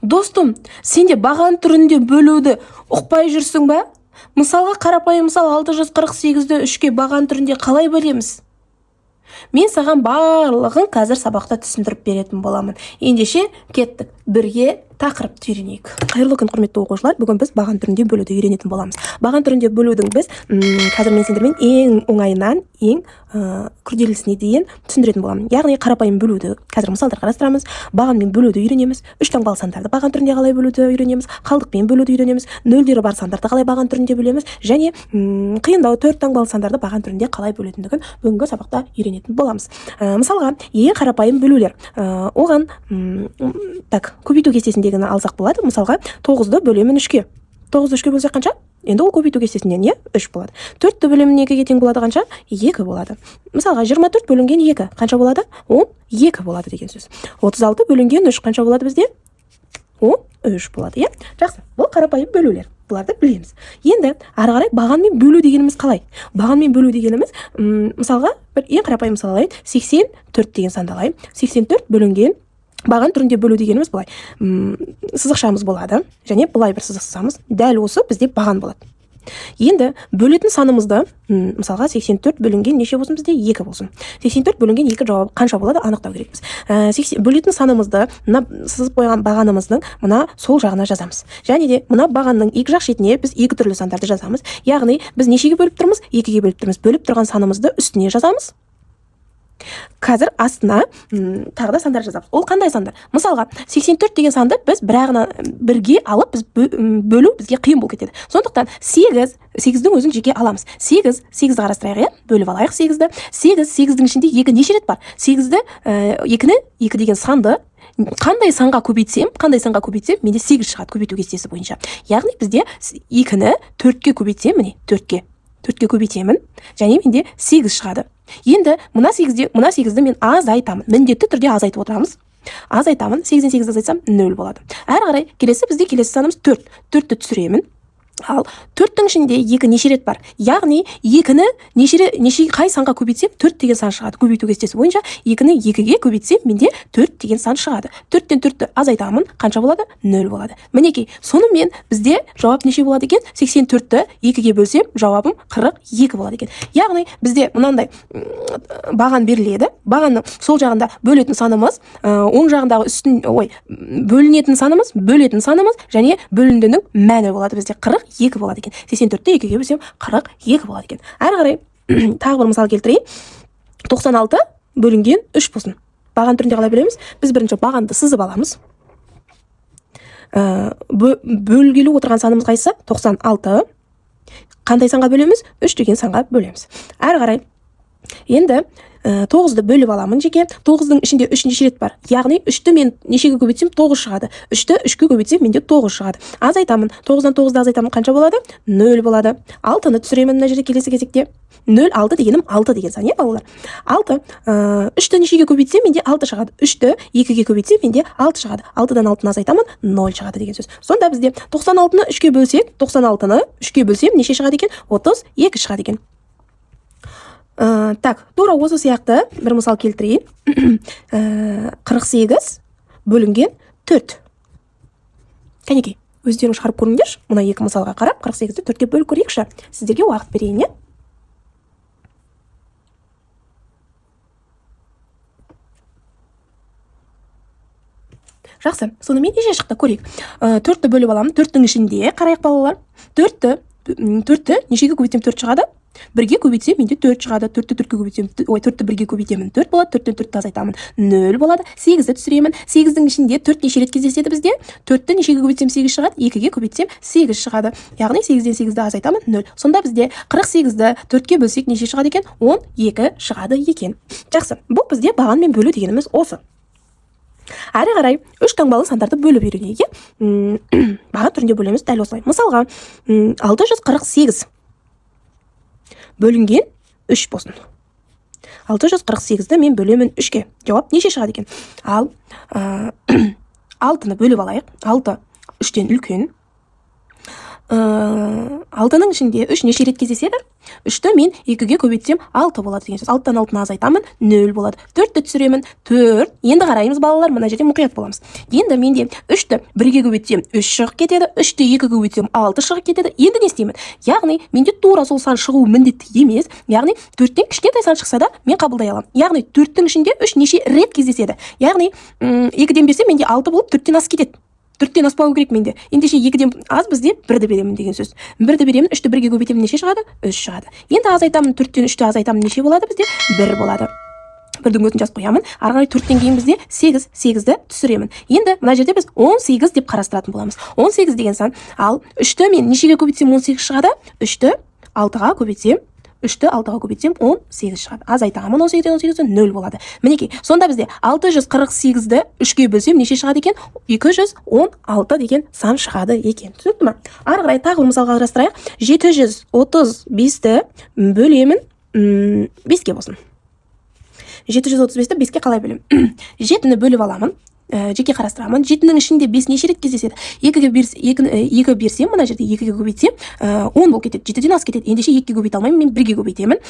Достым, сен де баған түрінде бөлуді ұқпай жүрсің ба? Мысалға, қарапайым мысал, 648-ді 3-ке баған түрінде қалай бөлеміз? Мен саған барлығын қазір сабақта түсіндіріп беретін боламын. Ендеше, кеттік, бірге тақырыпты үйренейік. Қайырлы күн, құрметті оқушылар. Бүгін біз баған түрінде бөлуді үйренетін боламыз. Баған түрінде бөлудің біз қазір мен сендермен ең оңайынан ең күрделісіне дейін түсіндіретін боламын. Яғни қарапайым бөлуді қазір мысалдар қарастырамыз, бағанмен бөлуді үйренеміз, үш таңбалы сандарды баған түрінде қалай бөлуді үйренеміз, қалдықпен бөлуді үйренеміз, нөлдері бар сандарды қалай баған түрінде бөлеміз және қиындау төрт таңбалы сандарды баған түрінде қалай бөлетіндігін бүгінгі сабақта үйренетін боламыз. Мысалға, ең қарапайым бөлулер. Оған так, көбейту кестесіндегіні алсақ болады. Мысалға, 9-ды бөлемін 3-ке. 9-ды 3-ке бөлсек қанша? Енді ол көбейту кестесінен, иә, 3 болады. 4-ті бөлемін 2-ге тең болады қанша? 2 болады. Мысалға, 24 бөлінген 2 қанша болады? 12 болады деген сөз. 36 бөлінген 3 қанша болады бізде? 13 болады, иә? Жақсы, бұл қарапайым бөлулер. Бұларды білеміз. Енді ары қарай бағанмен бөлу дегеніміз қалай? Бағанмен бөлу дегеніміз, мысалға, бір ең қарапайым мысал алайын. 84 деген санды алайын. 84 бөлінген баған түрінде бөлу дегеніміз былай. Сызықшамыз болады және былай бір сызық сызамыз. Дәл осы бізде баған болады. Енді бөлетін санымызды, мысалға, 84 бөлінген неше болсын бізде? 2 болсын. 84 бөлінген 2 жауабы қанша болады, анықтау керекпіз. Бөлетін санымызды мына сызып қойған бағанымыздың мына сол жағына жазамыз. Және де мына бағанның екі жақ шетіне біз екі түрлі сандарды жазамыз. Яғни біз нешеге бөліп тұрмыз? 2-ге бөліп тұрмыз. Бөліп тұрған санымызды үстіне жазамыз. Қазір астына тағы да сандар жазамыз. Ол қандай сандар? Мысалға, 84 деген санды біз бірағына бірге алып, біз бөлу бізге қиын болып кетеді. Сондықтан 8, 8-дің өзін жеке аламыз. 8, 8-ді қарастырайық, иә? Бөліп алайық 8-ді. 8, 8-дің ішінде 2 неше рет бар? 8-ді, 2-ні, 2 деген санды қандай санға көбейтсем, қандай санға көбейтсем, менде 8 шығады көбейту кестесі бойынша. Яғни бізде 2-ні 4-ке көбейтсем, міне, 4-ке. 4-ке көбейтемін және менде 8 шығады. Енді мына 8-де, мына 8-ді мен азайтамын. Міндетті түрде азайтып отырамыз. Азайтамын. 8-ден 8-ді азайтсам 0 болады. Әрі қарай келесі бізде келесі санымыз 4. 4-ті түсіремін. Ал 4-тің ішінде 2 неше рет бар? Яғни 2-ні неше, неше, қай санға көбейтсем 4 деген сан шығады. Көбейту кестесі бойынша 2-ні 2-ге көбейтсем менде 4 деген сан шығады. 4-тен 4-ті азайтамын, қанша болады? 0 болады. Мінекей, сонымен бізде жауап неше болады екен? 84-ті 2-ге бөлсем, жауабым 42 болады екен. Яғни бізде мынандай баған беріледі. Бағанның сол жағында бөлетін санымыз, оң жағындағы үстін, ой, бөлінетін санымыз, бөлетін санымыз және бөліндінің мәні болады бізде 42 болады екен. 84-ті 2-ге бөлсем 42 болады екен. Әрі қарай тағы бір мысал келтірейін. 96 бөлінген 3 болсын. Баған түрінде қалай бөлеміз? Біз бірінші бағанды сызып аламыз. Бөлгелі отырған санымыз қайсысы? 96. Қандай санға бөлеміз? 3 деген санға бөлеміз. Әрі қарай енді 9-ды бөліп аламын жеке. 9-дың ішінде 3 неше рет бар? Яғни 3-ті мен нешеге көбейтсем 9 шығады. 3-ті 3-ке көбейтсем менде 9 шығады. Азайтамын. 9-дан 9-ды азайтамын, қанша болады? 0 болады. 6-ны түсіремін мына жерде келесі кезекте. 0, 6 дегенім 6 деген сан, иә, балалар? 6, 3-ті нешеге көбейтсем менде 6 шығады. 3-ті 2-ге көбейтсем менде 6 шығады. 6-дан 6-ны азайтамын, 0 шығады деген сөз. Сонда бізде 96-ны 3-ке бөлсек, 96-ны 3-ке бөлсем неше шығады екен? 32 шығады екен. Так, тура осы сияқты бір мысал келтірейін. 48 бөлінген 4. Кәнекей, өздерің шығарып көріңдерші. Мына екі мысалға қарап, 48-ді 4-ке бөліп көрейікші. Сіздерге уақыт берейін, иә? Жақсы, сонымен неше шықты көрейік. 4-ті бөліп аламын. 4-тің ішінде қарайық, балалар. 4-ті нешеге көбейтсем 4 шығады? 1-ге көбейтсем менде 4 шығады. 4-ті 4-ке көбейтсем, ой, 4-ті 1-ге көбейтемін, 4 болады. 4-тен 4-ті азайтамын, 0 болады. 8-ді түсіремін. 8-дің ішінде 4 неше рет кездеседі бізде? 4-ті нешеге көбейтсем 8 шығады? 2-ге көбейтсем 8 шығады. Яғни 8-ден 8-ді азайтамын, 0. Сонда бізде 48-ді 4-ке бөлсек неше шығады екен? 12 шығады екен. Жақсы, бұл бізде бағанмен бөлу дегеніміз осы. Әрі қарай үш таңбалы сандарды бөліп үйренейік, иә? Баған түрінде бөлеміз дәл осылай. Мысалға, 648 бөлінген 3 болсын. 648-ді мен бөлемін 3-ке. Жауап неше шығады екен? Ал, 6-ны бөліп алайық. 6 3-тен үлкен. 6-ның ішінде 3 неше рет кездеседі? Үшті мен екіге көбейтсем, алты болады деген сөз. Алтыдан алтыны азайтамын, нөл болады. Төртті түсіремін, төрт. Енді қараймыз, балалар, мына жерде мұқият боламыз. Енді менде үшті бірге көбейтсем, үш шығып кетеді. Үшті екіге көбейтсем, алты шығып кетеді. Енді не істеймін? Яғни менде тура сол сан шығуы міндетті емес. Яғни төрттен кішкентай сан шықса да, мен қабылдай аламын. Яғни төрттің ішінде үш неше рет кездеседі? Яғни екіден берсем, менде алты болып, төрттен асып кетеді. Төрттен аспау керек менде. Ендеше екіден аз бізде бірді беремін деген сөз. Бірді беремін, үшті бірге көбейтемін, неше шығады? Үш шығады. Енді азайтамын, төрттен үшті азайтамын, неше болады бізде? Бір болады. Бірдің өзін жазып қоямын. Ары қарай төрттен кейін бізде сегіз, сегізді түсіремін. Енді мына жерде біз 18 деп қарастыратын боламыз. 18 деген сан. Ал үшті мен нешеге көбейтсем, 18 шығады? Үшті алтыға көбейтсем, үшті алтыға көбейтсем, 18 шығады. Азайтамын 18-ден 18-ді, нөл болады. Мінекей, сонда бізде 648-ді үшке бөлсем, неше шығады екен? 216 деген сан шығады екен. Түсінікті ма? Ары қарай тағы бір мысал қарастырайық. 735-ті бөлемін беске болсын. 735-ті беске қалай бөлемін? Жетіні бөліп аламын, жеке қарастырамын. Жетінің ішінде бес неше рет кездеседі? Екіге берс, екі берсем, мына жерде екіге көбейтсем, 10 болып кетеді, жетіден асып кетеді. Ендеше екіге көбейте алмаймын, мен бірге көбейтемін.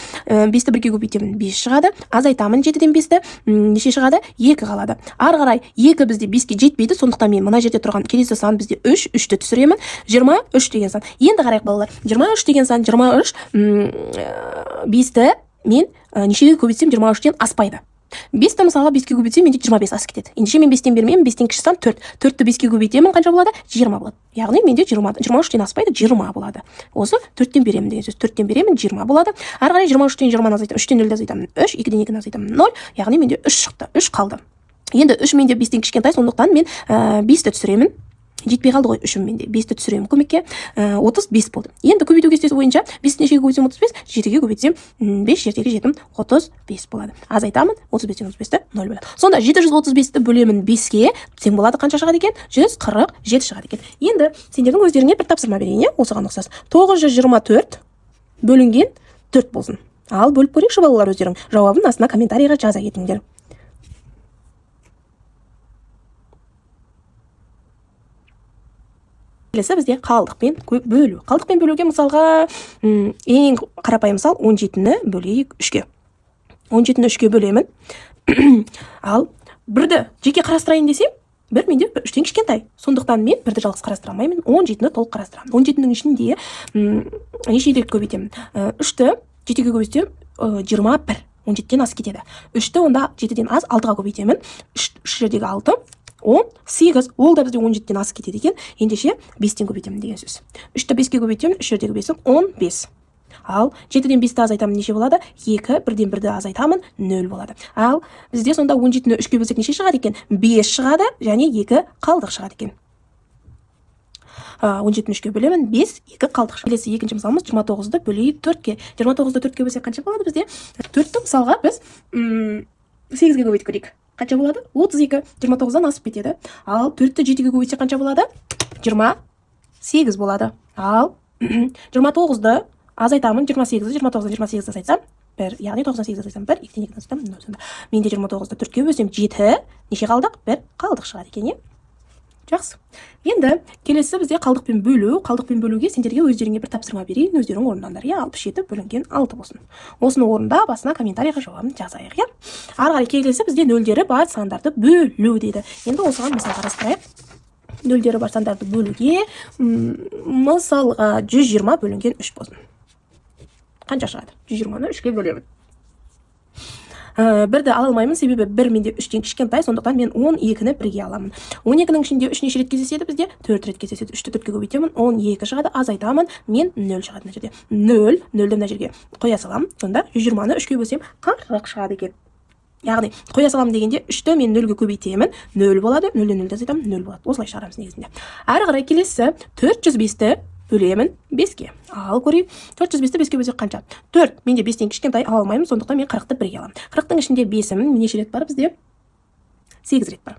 Бесті бірге көбейтемін, бес шығады. Азайтамын жетіден бесті, неше шығады? Екі қалады. Ары қарай екі бізде беске жетпейді, сондықтан мен мына жерде тұрған келесі сан бізде үш, үшті түсіремін. 23 деген сан. Енді қарайық, балалар, 23 деген сан. 23, бесті мен нешеге көбейтсем, 23-тен аспайды? Бесті, мысалға, беске көбейтсем, менде 25 асып кетеді. Ендеше мен бестен бермеймін. Бестен кіші сан төрт. Төртті беске көбейтемін, қанша болады? 20 болады. Яғни менде 23-тен аспайды, 20 болады. Осы төрттен беремін деген сөз. Төрттен беремін, 20 болады. Ары қарай 23-тен 20-ны азайтамын, үштен нөлді азайтамын, үш, екіден екіні азайтамын, ноль. Яғни менде үш шықты, үш қалды. Енді үш менде бестен кішкентай, сондықтан мен бесті түсіремін. Жетпей қалды ғой үшім менде. Бесті түсіремін көмекке, 35 болды. Енді көбейту кестесі бойынша бесті нешеге көбейтсем, 35? Жетіге көбейтсем, бес жердегі жетім 35 болады. Азайтамын 35-тен 35-ті, ноль болады. Сонда 735-ті бөлемін беске, тең болады, қанша шығады екен? 147 шығады екен. Енді сендердің өздеріңе бір тапсырма берейін, иә, осыған ұқсас. 924 бөлінген төрт болсын. Ал бөліп көрейікші, балалар, өздерің. Жауабын астына комментарийға жаза кетіңдер. Келесі бізде қалдықпен бөлу. Қалдықпен бөлуге, мысалға, ең қарапайым мысал: 17-ні бөлейік үшке. 17-ні үшке бөлемін. Ал бірді жеке қарастырайын десем, бір менде үштен кішкентай, сондықтан мен бірді жалғыз қарастыра алмаймын. 17-ні толық қарастырамын. 17-нің ішінде неше рет көбейтемін? Үшті жетіге көбейтсем, 21, 17-ден асып кетеді. Үшті онда жетіден аз алтыға көбейтемін. Үш жердегі алты, 18, ол да бізде 17-ден асып кетеді екен. Ендеше бестен көбейтемін деген сөз. Үшті беске көбейтемін, үш жердегі бесім 15. Ал жетіден бесті азайтамын, неше болады? Екі. Бірден бірді азайтамын, нөл болады. Ал бізде сонда 17-ні үшке бөлсек, неше шығады екен? Бес шығады және екі қалдық шығады екен. 17-ні үшке бөлемін, бес, екі қалдық. Келесі екінші мысалымыз: 29-ды бөлейік төртке. 29-ды төртке бөлсек, қанша болады бізде? Төртті, мысалға, біз сегізге көбейтіп көрейік, қанша болады? 32, 29-дан асып кетеді. Ал төртті жетіге көбейтсек, қанша болады? 28 болады. Ал 29-ды азайтамын, 28-ді, 29-дан 28-ді азайтсам, бір, яғни тоғыздан сегізді азайтсам, бір, екіден екіні азайтсам, нөл. Сонда менде 29-ды төртке бөлсем, жеті, неше қалдық? Бір қалдық шығады екен, иә. Жақсы. Енді келесі бізде қалдықпен бөлу. Қалдықпен бөлуге сендерге өздеріңе бір тапсырма берейін, өздерің орындаңдар, иә. 67 бөлінген алты болсын. Осыны орындап, астына комментарийға жауабын жазайық, иә. Ары қарай келесі бізде нөлдері бар сандарды бөлу дейді. Енді осыған мысал қарастырайық. Нөлдері бар сандарды бөлуге, мысалға, 120 бөлінген үш болсын, қанша шығады? 120-ны үшке бөлемін. Бірді ала алмаймын, себебі бір менде үштен кішкентай, сондықтан мен 12-ні бірге аламын. 12-нің ішінде үш неше рет кездеседі? Бізде төрт рет кездеседі. Үшті төртке көбейтемін, 12 шығады. Азайтамын мен, нөл шығады. Мына жерде нөл, нөлді мына жерге қоя саламын. Сонда 120-ны үшке бөлсем, 40 шығады екен. Яғни қоя саламын дегенде, үшті мен нөлге көбейтемін, нөл болады, нөлден нөлді азайтамын, нөл болады. Осылай шығарамыз негізінде. Әрі қарай келесі 405-ті бөлемін беске. Ал көрейік, 405-ті беске бөлсек, қанша? Төрт менде бестен кішкентай, ала алмаймын, сондықтан мен 40-ты бірге аламын. 40-тың ішінде бесім неше рет бар? Бізде сегіз рет бар.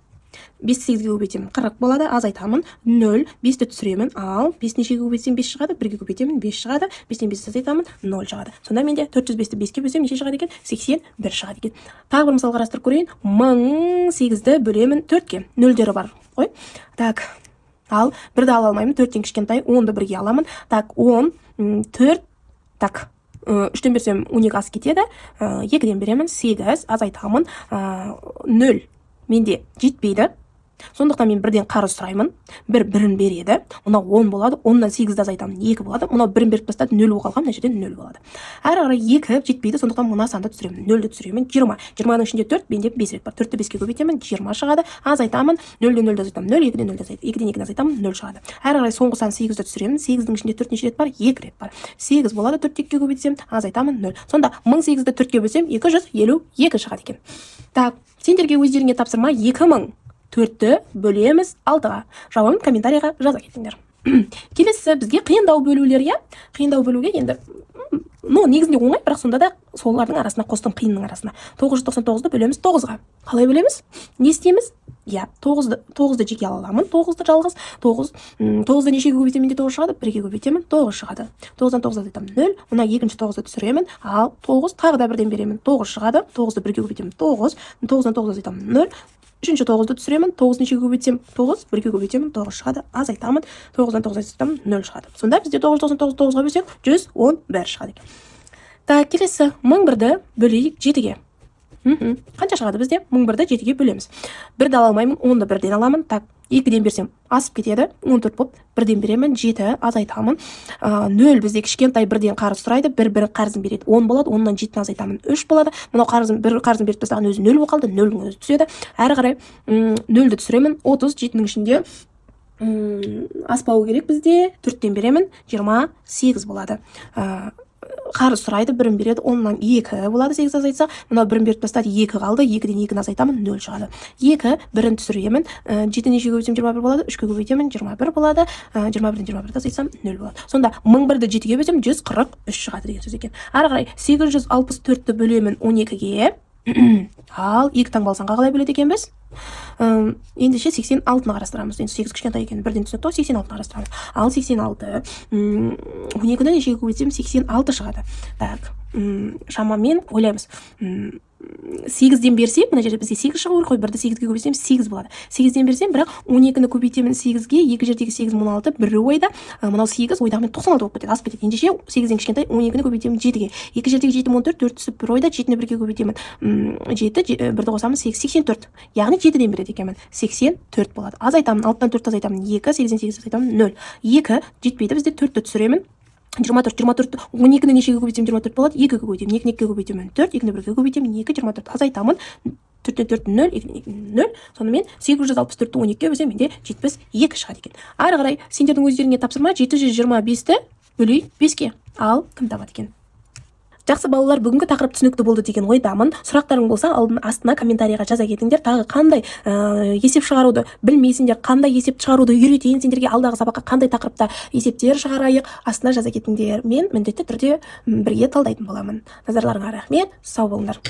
Бесті сегізге көбейтемін, 40 болады. Азайтамын, нөл, бесті түсіремін. Ал бес нешеге көбейтсем, бес шығады? Бірге көбейтемін, бес шығады. Бестен бесті азайтамын, нөл шығады. Сонда менде 405-ті беске бөлсем, неше шығады екен? 81 шығады екен. Тағы бір мысал қарастырып көрейін. 1008-ді бөлемін төртке. Нөлдері бар ғой. Так, ал бірді ала алмаймын, төрттен кішкентай. 10-ды бірге аламын. Так, 10, төрт, так. Үштен берсем, 12 асып кетеді. Екіден беремін, сегіз, азайтамын. Нөл менде жетпейді, сондықтан мен бірден қарыз сұраймын. Бір бірін береді, мынау 10 болады. 10-нан сегізді азайтамын, екі болады. Мынау бірін беріп тастады, нөл болып қалған, мына жерде нөл болады. Әрі қарай екі жетпейді, сондықтан мына санды түсіремін, нөлді түсіремін. 20. 20-ның ішінде төрт менде бес рет бар. Төртті беске көбейтемін, 20 шығады. Азайтамын, нөлден нөлді азайтамын, нөл, екіден нөлді азайт, екіден екіні азайтамын, нөл шығады. Әрі қарай соңғы сан сегізді түсіремін. Сегіздің ішінде төрт неше рет бар? Екі рет бар. Сегіз болады, төртті екіге көбейтсем. Азайтамын, нөл. Сонда 1008-ді төртке бөлсем, 252 шығады екен. Так, сендерге өздеріңе тапсырма: 2004-ті бөлеміз алтыға. Жауабын комментарийға жаза кетіңдер. Келесі бізге қиындау бөлулер, иә. Қиындау бөлуге енді, ну, негізінде оңай, бірақ сонда да солардың арасына қостым, қиынның арасына. 999-ды бөлеміз тоғызға. Қалай бөлеміз? Не істейміз? Иә, тоғызды жеке ала аламын, тоғызды жалғыз. Тоғыз, тоғызды нешеге көбейтсем, менде тоғыз шығады? Бірге көбейтемін, тоғыз шығады. Тоғыздан тоғыз азайтамын, нөл. Мына екінші тоғызды түсіремін. Ал тоғыз, тағы да бірден беремін, тоғыз шығады. Тоғызды бірге көбейтемін, тоғыз. Тоғыздан тоғыз азайтамын, нөл. Үшінші тоғызды түсіремін. Тоғыз нешеге көбейтсем? Тоғыз, бірге көбейтемін, тоғыз шығады. Азайтамын, тоғыздан тоғыз азайтамын, нөл шығады. Сонда бізде 999 тоғызға бөлсек, 111 шығады екен. Так, келесі 1001-ді бөлейік жетіге. Қанша шығады бізде? 1001-ді жетіге бөлеміз. Бірді ала алмаймын, онды бірден аламын. Так, екіден берсем, асып кетеді, 14 болып. Бірден беремін, жеті, азайтамын. Нөл бізде кішкентай, бірден қарыз сұрайды. Бір бір қарызын береді, 10 болады. 10-нан жетіні азайтамын, үш болады. Мынау қарызын, бір қарызын беріп тастаған, өзі нөл болып қалды, нөлдің өзі түседі. Әрі қарай нөлді түсіремін. 30 жетінің ішінде аспауы керек бізде. Төрттен беремін, 28 болады. Қарыз сұрайды, бірін береді, 10-нан екі болады, сегіз азайтсақ. Мынау бірін беріп тастады, екі қалды. Екіден екіні азайтамын, нөл шығады. Екі, бірін түсіремін. Жеті нешеге көбейтсем, 21 болады? Үшке көбейтемін, 21 болады. 21-ден 21-ді азайтсам, нөл болады. Сонда 1001-ді жетіге бөлсем, 143 шығады деген сөз екен. Ары қарай 864-ті бөлемін 12-ге. Ал екі таңбалы санға қалай бөледі екенбіз? Ендеше 86-ны қарастырамыз. Енді сегіз кішкентай екені бірден түсінікті ғой. 86-ны қарастырамыз. Ал 86, 12-ні нешеге көбейтсем, 86 шығады? Так, шамамен ойлаймыз. Сегізден берсем, мына жерде бізде сегіз шығу керек қой. Бірді сегізге көбейтсем, сегіз болады. Сегізден берсем, бірақ 12-ні көбейтемін сегізге, екі жердегі сегіз 16, бір ойда. Мынау сегіз ойдағымен 96 болып кетеді, асып кетеді. Ендеше сегізден кішкентай. 12-ні көбейтемін жетіге, екі жердегі жетім 14, төрт түсіп бір ойда. Жетіні бірге көбейтемін, жеті, бірді қосамын, сегіз, 84. Яғни жетіден береді екенмін, 84 болады. Азайтамын, алтыдан төртті азайтамын, екі, сегізден сегіз азайтамын, нөл. Екі жетпейді бізде, төртті түсіремін, 24. 24, 12-ні нешеге көбейтсем, 24 болады? Екіге көбейтемін. Екіні екіге көбейтемін, төрт, екіні бірге көбейтемін, екі, 24. Азайтамын, төрттен төрт, нөл, екіден екі, нөл. Сонымен 864-ті 12-ге бөлсем, менде 72 шығады екен. Ары қарай сендердің өздеріңе тапсырма: 725-ті бөлейік беске. Ал кім табады екен? Жақсы, балалар, бүгінгі тақырып түсінікті болды деген ойдамын. Сұрақтарың болса, алдын астына комментарийға жаза кетіңдер. Тағы қандай есеп шығаруды білмейсіңдер, қандай есеп шығаруды үйретейін сендерге, алдағы сабаққа қандай тақырыпта есептер шығарайық, астына жаза кетіңдер. Мен міндетті түрде бірге талдайтын боламын. Назарларыңа рахмет, сау болыңдар.